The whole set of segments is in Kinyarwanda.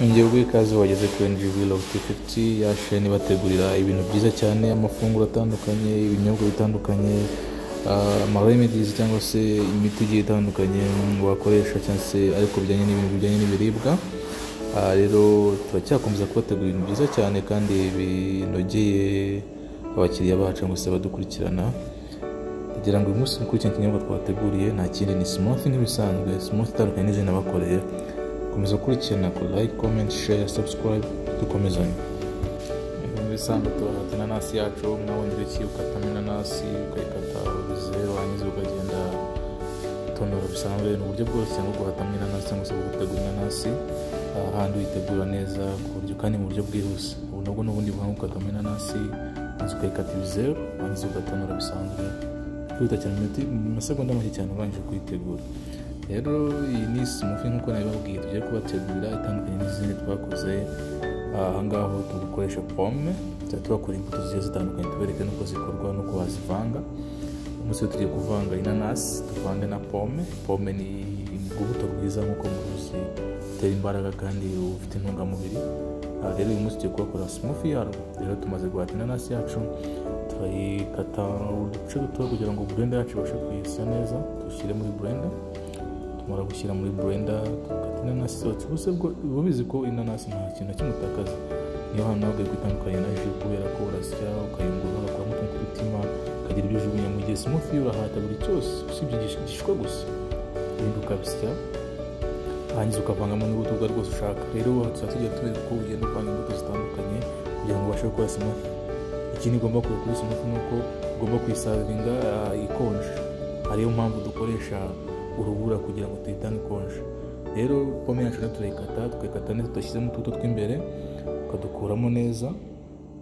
Nongeye guha ikaze wageze kuri NG Vlog 250 ya chaîne bategurira ibintu byiza cyane, amafunguro atandukanye, ibinyobwa bitandukanye, ama remedies cyangwa se imiti igiye itandukanye wakoresha cyangwa se ariko bijyanye n'ibintu bijyanye n'ibiribwa. Rero turacyakomeza kubategurira ibintu byiza cyane kandi binogeye abakiriya bacu cyangwa se abadukurikirana. Kugira ngo uyu munsi mukurikirane ikinyobwa twabateguriye, nta kindi ni smoothie nk'ibisanzwe, smoothie itandukanye n'izindi nabakoreye. Komeza gukurikirana ku like, comment, share, subscribe, dukomezanye. Nk'ibisanzwe turahata inanasi yacu. Mwabonye uburyo ki ukatamo inanasi, ukayikata ibizeru, warangiza ukagenda utonora bisanzwe. Ni uburyo bworoshye bwo guhatamo inanasi cyangwa se bwo gutegura inanasi, ahandi uyitegura neza ku buryo kandi mu buryo bwihuse. Ubu nabwo ni ubundi buhanga: ukatamo inanasi, warangiza ukayikata ibizeru, warangiza ugatonora bisanzwe, kwihuta cyane, mu masegonda make cyane urangije kuyitegura. Rero iyi ni smoothie nk'uko nabibabwiye tugiye kubategurira, itandukanye n'izindi twakoze. Aha ngaho tugukoresha pome, tujya tubakora imbuto zigiye zitandukanye, tubereke n'uko zikorwa n'uko wazivanga. Umunsi tugiye kuvanga inanasi, tuvange na pome. Pome ni urubuto rwiza nk'uko muruzi, rutera imbaraga kandi rufite intungamubiri. Rero uyu munsi tugiye kubakora smoothie yarwo. Rero tumaze guhata inanasi yacu, turayikata uduce duto kugira ngo blender yacu ibashe kuyisya neza. Dushyire muri blender. Tumara gushyira muri blender, dukata inanasi zose. Ubuse bwo uba ubizi ko inanasi nta kintu na kimwe utakaza. Niyo hantu ntabwo itandukanye na jus, kubera ko urasya, ukayungurura, ugakuramo utuntu tw'udutima, ukagira ibyo ujugunya. Mu gihe smoothie urahata buri cyose usibye igishishwa gusa, ibindi ukabisya, warangiza ukavangamo n'urubuto ubwo ari rwose ushaka. Rero tuzajya tujya tubereka uko ugenda uvanga imbuto zitandukanye kugira ngo ubashe gukora smoothie. Ikindi ugomba kureba kuri smoothie ni uko ugomba kuyiservinga ikonje, ariyo mpamvu dukoresha urubura kugira ngo tuyitange ikonje. Rero pome yacu nayo turayikata, tukayikata neza tudashyizemo utubuto tw'imbere, ukadukuramo neza,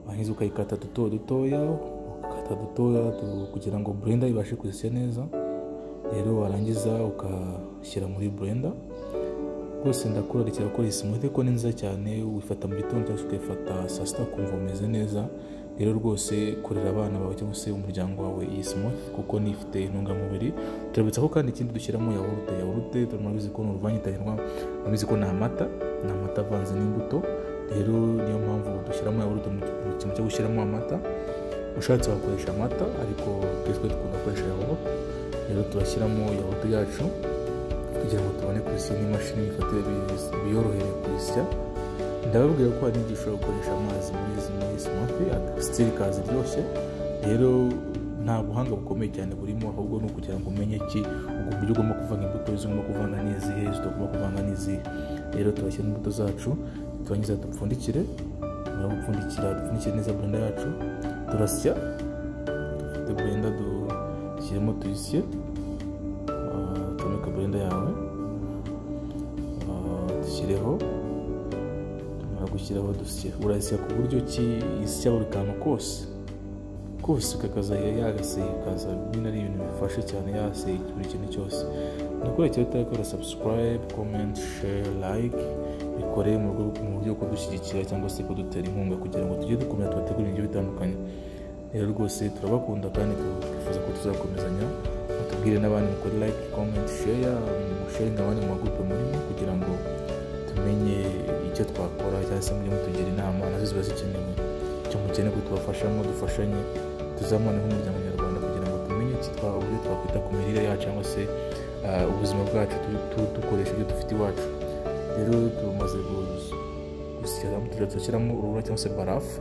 warangiza ukayikata duto dutoya, ukakata dutoya kugira ngo blender ibashe kuzisya neza. Rero warangiza ugashyira muri blender. Rwose ndakurarikira gukora iyi smoothie ko ni nziza cyane. Uyifata mu gitondo cyangwa se ukayifata saa sita, ukumva umeze neza. Rero rwose korera abana bawe cyangwa se umuryango wawe iyi smoothie kuko nifite intungamubiri. Turabitsa ko kandi ikindi dushyiramo yawurute. Yawurute turabizi ko ni uruvangitirane, murabizi ko ni amata, ni amata avanze n'imbuto. Rero niyo mpamvu dushyiramo yawurute mu kintu cyo gushyiramo amata. Ushatse wakoresha amata, ariko twe dukunda gukoresha yawurute. Rero turashyiramo yawurute yacu kugira ngo tubone kuyisya n'imashini bifate biyorohere kuyisya. Ndababwira ko hari n'igihe ushobora gukoresha amazi muri smoothie, still ikaza iryoshye. Rero nta buhanga bukomeye cyane burimo, ahubwo ni ukugira ngo umenye ki ubwo buryo ugomba kuvanga imbuto, izo ugomba kuvanga n'izihe, izo utagomba kuvanga n'izihe. Rero turashyira imbuto zacu, turangiza dupfundikire. Tumara gupfundikira, dupfundikire neza blender yacu. Turasya, dufate blender, dushyiremo, tuyisye. Tumika blender yawe, dushyireho. Tumara gushyiraho dusye. Urasya ku buryo ki isya buri kantu kose kose, kakaza yagaseye, ikaza nyine ari ibintu bifashe cyane, yaseye buri kintu cyose. Nakora utarakora subscribe, comment, share, like, bikore mu buryo bwo kudushyigikira cyangwa se kudutera inkunga kugira ngo tujye dukomeza tubategurire ibintu bitandukanye. Rero rwose turabakunda kandi twifuza ko tuzakomezanya. Mutubwire n'abandi, mukore like, comment, share, musharinga abandi mu magurupe murimo kugira ngo tumenye icyo twakora, cyangwa se mujye mutugira inama, nazo ziba zikenewe. Icyo mukeneye ko tubafashamo, dufashanye, tuzamane nk'umuryango nyarwanda kugira ngo tumenye uburyo twakwita ku mirire yacu cyangwa se ubuzima bwacu dukoresha ibyo dufite iwacu. Rero tumaze gushyiramo, turashyiramo urubura cyangwa se barafu.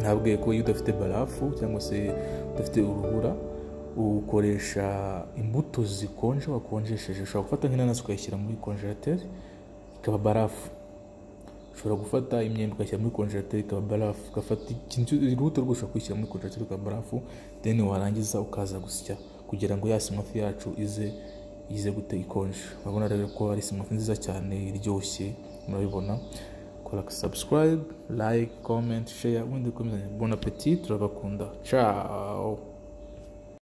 Nabwiye ko iyo udafite barafu cyangwa se udafite urubura, ukoresha imbuto zikonje wakonjesheje. Ushobora gufata nk'inanasi ukayishyira muri congélateur ikaba barafu, ushobora gufata imyembe ukayishyira muri congélateur ikaba barafu, ugafata ikintu, urubuto rwose ushobora kuyishyira muri congélateur ikaba barafu. Then warangiza ukaza gusya kugira ngo ya smoothie yacu ize gute? Ikonje. Urabona rero ko ari smoothie nziza cyane iryoshye, murabibona. Kora subscribe, like, comment, share, ubundi dukomezanye. Bon appétit, turabakunda, ciao.